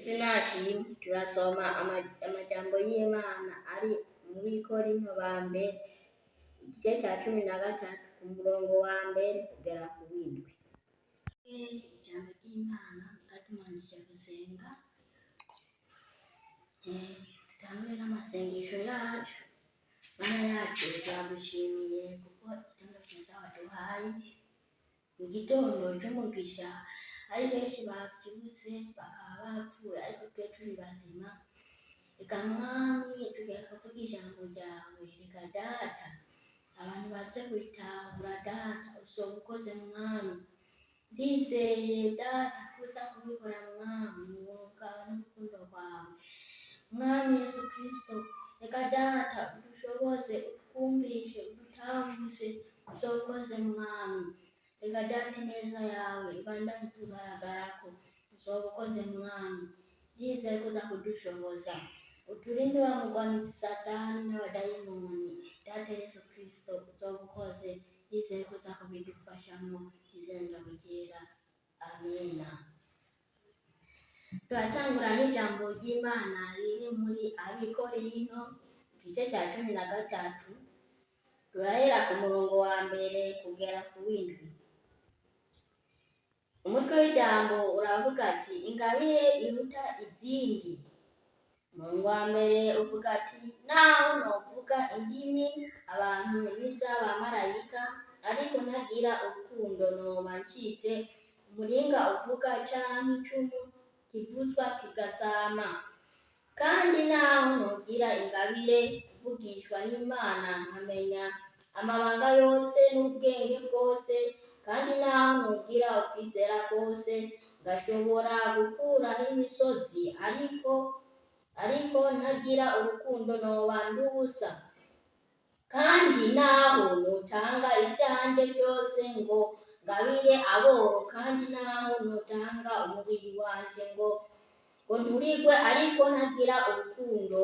Yesu nashimwe. Turasoma amajambo y'Imana ari muri Korinto ba mbere, igice cya 13, ku murongo wa mbere kugera ku w'indwi. Ijambo ry'Imana ryatumanyije gusenga. Dutangure n'amasengesho yacu. Mana yacu, turagushimiye kuko igitondo cyiza waduhaye, mu gitondo cy'umugisha. Hari benshi bavyutse bakaba bapfuye, ariko twe turi bazima. Reka Mwami, tugiye kuvuga ijambo ryawe. Reka Data, abantu baze kubitahura. Data, uzoba ukoze. Mwami, ndizeye Data kuza kubikora. Mwami, mu buntu bwawe n'urukundo rwawe, Mwami Yesu Kristo, reka Data udushoboze, utwumvishe, udutahuze. Uzoba ukoze, Mwami. Reka Data ineza yawe ibandanye itugaragarako. Uzoba ukoze, Mwami. Ndizeye kuza kudushoboza. Uturinde wa mugwanizi Satani n'abadayimoni. Data Yesu Kristo, uzoba ukoze. Ndizeye kuza kubidufashamo. Izina ryawe ryera, amina. Turatangura n'ijambo ry'Imana riri muri Abikorinto, igice cya 13. Turahera ku murongo wa mbere kugera ku w'indwi. Umutwe w'ijambo uravuga ati: "Ingabire iruta izindi." Umurongo wa mbere uvuga ati: "Naho novuga indimi abantu n'iz'abamarayika, ariko ntagira urukundo, noba ncitse umuringa uvuga canke icumu kivuzwa kigasama. Kandi naho nogira ingabire kuvugishwa n'Imana, nkamenya amabanga yose n'ubwenge bwose, kandi naho nogira ukwizera kose ngashobora gukuraho imisozi, ariko ntagira urukundo, noba ndubusa. Kandi naho notanga ivyanje byose ngo ngabire aboro, kandi naho notanga umubiri wanje ngo nturigwe, ariko ntagira urukundo,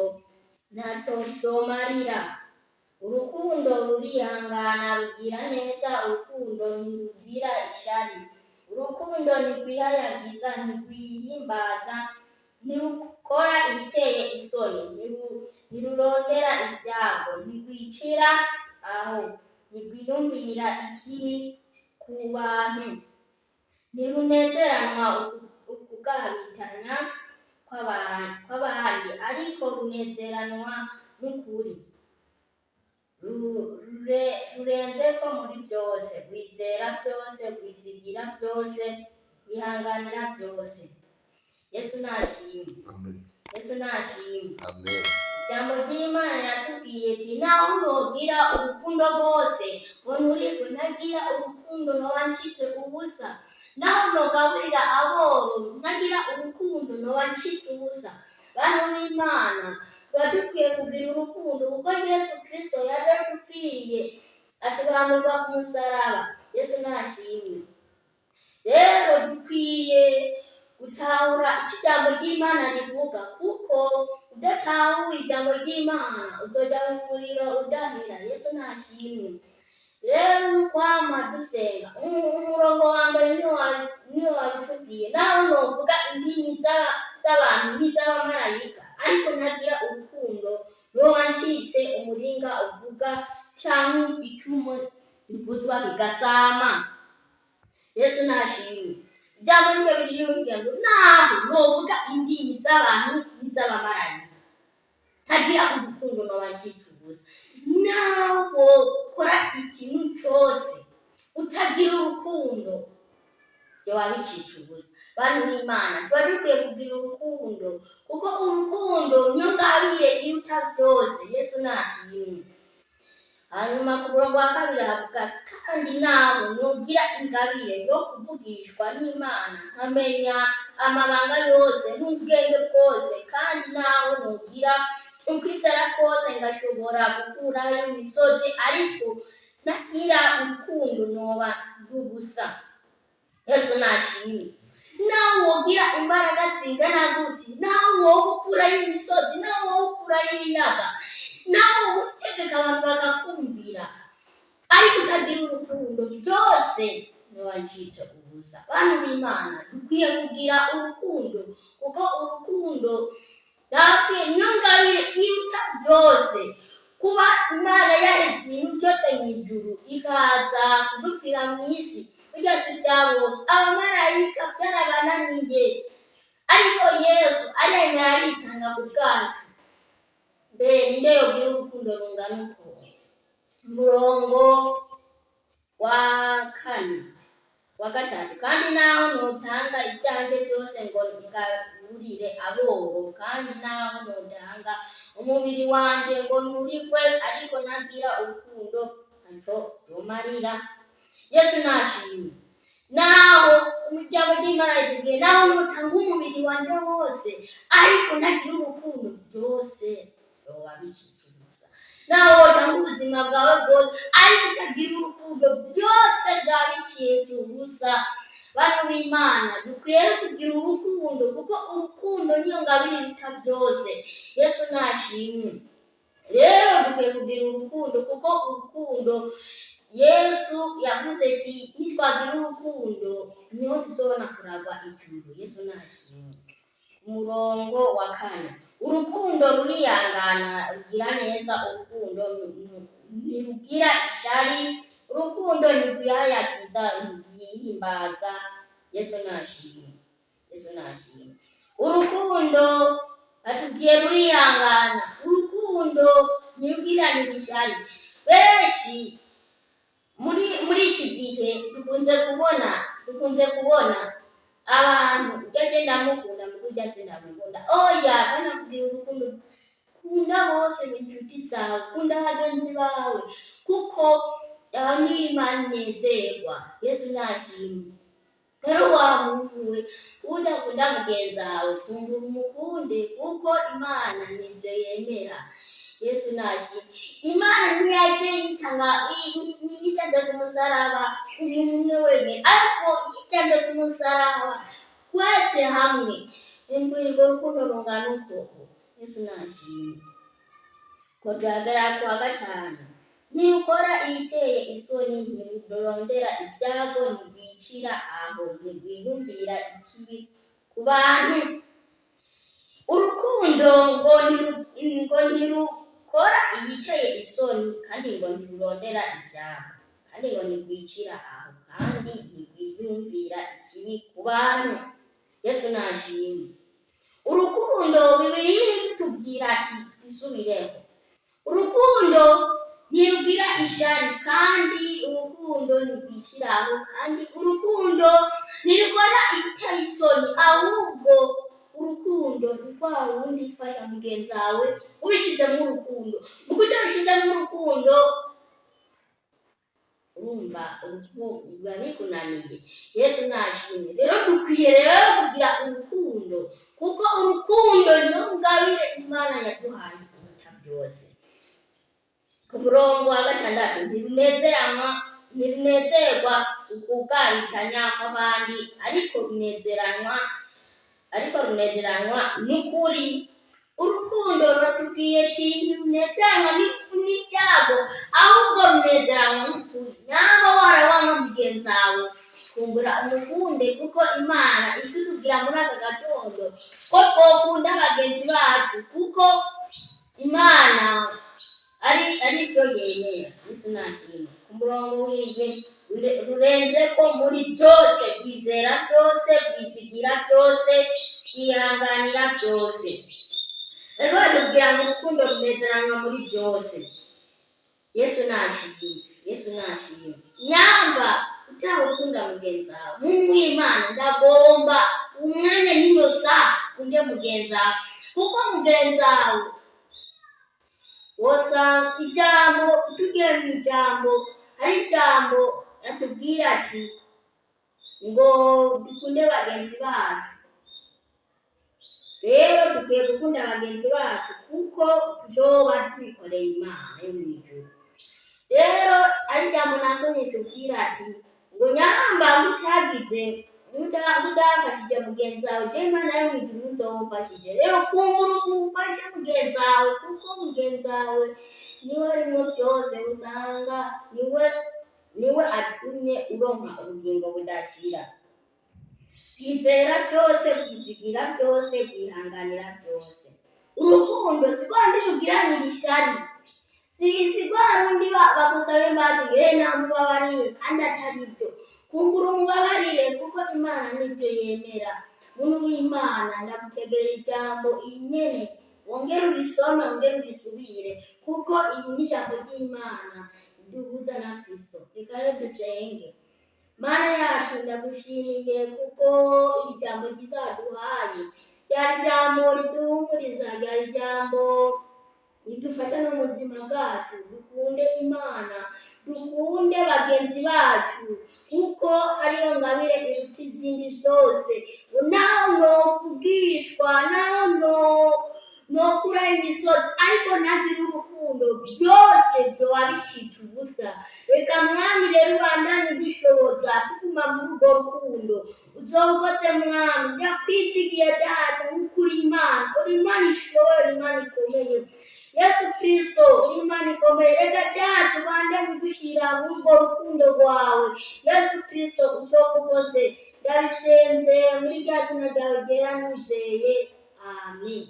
ntaco vyomarira. Urukundo rurihangana, rugira neza. Urukundo ntirugira ishari. Urukundo ntirwihayagiza, ntirwihimbaza, ntirukora ibiteye isoni, ntirurondera ibyago, ntirwicira aho, ntirwiyumvira ikibi ku bantu, ntirunezeranwa ukugabitanya kw'abandi, ariko runezeranwa n'ukuri. Rurenzeko muri byose, rwizera byose, rwizigira byose, rwihanganira byose." Yesu nashimwe. Amen. Yesu nashimwe. Amen. Ijambo ry'Imana yatubwiye ati: "Naho nogira urukundo rwose ngo nturigwe, ntagira urukundo, noba ncitse ubusa. Naho nogaburira aboro, ntagira urukundo, noba ncitse ubusa." Bantu b'Imana, tuba dukwiye kugira urukundo, kuko Yesu Kristo yaradupfiriye, atubambirwa ku musaraba. Yesu nashimwe. Rero dukwiye gutahura icyo ijambo ry'Imana rivuga, kuko udatahuye ijambo ry'Imana uzoja mu muriro udahera. Yesu nashimwe. Rero nukwama dusenga. Umurongo wa mbere niwo wabitubwiye: "Naho novuga indimi z'abantu n'iz'abamarayika, ariko ntagira urukundo, noba ncitse umuringa uvuga canke icumu rivuzwa kigasama." Yesu nashimwe. Ijambo niryo riri ngo: "Naho novuga indimi z'abantu n'iz'abamarayika, ntagira urukundo, noba ncitse ubusa." Naho wokora ikintu cose utagira urukundo, yoba bicitse ubusa. Bantu b'Imana, tuba dukwiye kugira urukundo, kuko urukundo niyo ngabire iruta vyose. Yesu nashimwe. Hanyuma ku murongo wa kabiri havuga: "Kandi naho nogira ingabire yo kuvugishwa n'Imana, nkamenya amabanga yose n'ubwenge bwose, kandi naho nogira ukwizera kose ngashobora gukurayo imisozi, ariko ntagira urukundo, noba ndubusa." Yesu nashimwe. Nawe wogira imbaraga zingana gute, nawe wowe ukurayo imisozi, nawe wowe ukurayo ibiyaga, nawe utegeka abantu bakakumvira, ariko utagira urukundo, byose ntiwacitse ubusa. Bantu b'Imana, dukwiye kugira urukundo, kuko urukundo Urukundo ndababwiye niyo ngabire iruta byose. Kuba Imana yahevye ibintu byose mu ijuru ikaza kudupfira mu isi, burya si bya bose. Abamarayika byarabananiye, ariko Yesu aremera aritanga ku bwacu. Mbe ninde yogira urukundo rungana uko? Umurongo wa kane, wa gatatu: kandi naho notanga ivyanje byose ngo ngaburire aboro, kandi naho notanga umubiri wanje ngo nturikwe, ariko ntagira urukundo, ntaco vyomarira. Yesu nashimwe. Naho ijambo ry'Imana ritubwiye, naho notanga umubiri wanje wose ariko ntagira urukundo, byose vyoba bicitse ubusa. Naho wotanga ubuzima bwawe bwose ariko utagira urukundo, byose byaba bicitse ubusa. Bantu b'Imana, dukwiye no kugira urukundo, kuko urukundo niyo ngabire iruta byose. Yesu nashimwe. Rero dukwiye kugira urukundo, kuko urukundo Yesu yavuze ati nitwagira urukundo niho tuzobona kuragwa ijuru. Yesu nashimwe. Umurongo wa kane: urukundo rurihangana, rugira neza, urukundo ntirugira ishari, urukundo ntirwihayagiza, ntirwihimbaza. Yesu nashimwe. Yesu nashimwe. Urukundo batubwiye rurihangana, urukundo ntirugiranira ishari. Benshi muri iki gihe dukunze kubona abantu, urya je ndamukunda, muga urya sindamukunda. Oya, bana, kugira urukundo, kunda bose, inshuti zawe, kunda bagenzi bawe, kuko aho niyo Imana inezerwa. Yesu nashimwe. Rero wa muntu we udakunda mugenzi wawe, twumva umukunde, kuko Imana nivyo yemera. Yesu nashimwe. Imana ntiyaje yitanga, ntiyitanze ku musaraba umuntu umwe wenyine, ariko yitanze ku musaraba twese hamwe. Imbwira urwo rukundo rungana uko. Yesu nashimwe. Ko tuhagera ku wa gatanu: ntirukora ibiteye isoni, ntirurondera ibyago, ntirwicira aho, ntirwiyumvira ikibi ku bantu. Urukundo ngo ntirukora ibiteye isoni, kandi ngo ntirurondera ibyago, kandi ngo ntirwicira aho, kandi ntirwiyumvira ikibi ku bantu. Yesu nashimwe. Urukundo, Bibiliya itubwira ati twisubireho, urukundo ntirugira ishari, kandi urukundo ntirwiciraho, kandi urukundo ntirukora ibiteye isoni. Ahubwo urukundo ni rwa rundi ifasha mugenzi wawe ubishizemo urukundo. Mu kutabishizemo urukundo, urumva biba bikunaniye. Yesu nashimwe. Rero dukwiye rero kugira urukundo, kuko urukundo niyo ngabire Imana yaduhaye iruta byose. Ku murongo wa gatandatu: ntirunezeranwa, ntirunezerwa ukugabitanya kw'abandi, ariko runezeranwa n'ukuri. Urukundo rutubwiye ati ntirunezeranwa n'ibyago, ahubwo runezeranwa n'ukuri. Nyamba warawanga mugenzi wawe, kumbura umukunde, kuko Imana itutubwira muri aka gatondo ko twokunda bagenzi bacu, kuko Imana ari byo yemera. Yesu nashimwe. Ku murongo w'indwi: rurenze ko muri byose, rwizera byose, rwizigira byose, rwihanganira byose. Rero batubwira ngo urukundo runezeranwa muri byose. Yesu nashimwe. Yesu nashimwe. Nyamba utawukunda mugenzi wawe, muntu w'Imana, ndagomba umwanya n'iyo saha ukunde mugenzi wawe, kuko mugenzi wawe wosanga ijambo, tugiye mu ijambo, hari ijambo atubwira ati ngo dukunde bagenzi bacu. Rero dukwiye gukunda bagenzi bacu, kuko tuzoba tubikoreye Imana yo mu ijuru. Rero ari ijambo nasomye tubwira ati ngo nyamba mutagize mudafashije mugenzi wawe, je Imana yo mu ijuru ntizowufashije. Rero kumbura umufashe mugenzi wawe, kuko mugenzi wawe niwe arimwo byose, usanga niwe atumye uronka ubugingo budashira. Bwizera byose, bwizigira byose, bwihanganira byose. Urukundo si rwa rundi rugiranira ishari, si rwa rundi bagusaba imbabazi ngo eee namubabariye kandi atari byo. Kumbura umubabarire kuko Imana nibyo yemera. Muntu w'Imana, ndagutegerera ijambo iyi nyene, wongere urisome, wongere urisubire, kuko iyi ni ijambo ry'Imana riduhuza na Kristo. Reka rero dusenge. Mana yacu, ndagushimiye kuko iri jambo ryiza waduhaye ryari ijambo riduhumuriza, ryari ijambo ridufasha no mu buzima bwacu. Dukunde Imana, dukunde bagenzi bacu, kuko ariyo ngabire iruta izindi zose. Naho nokubwishwa, naho nokura imisozi, ariko ntagira urukundo, byose byoba bicitse ubusa. Reka Mwami rero ubandanye udushoboza tuguma muri urwo rukundo. Uzokoze Mwami, ndakwizigiye Data, kuko uri Imana, uri Imana ishoboye, uri Imana ikomeye. Yesu Kristo, uri Imana ikomeye. Reka Data ubandanye udushyira muri urwo rukundo rwawe. Yesu Kristo, uzokoze. Ndabisenze muri rya zina ryawe ryera nizeye. Amen.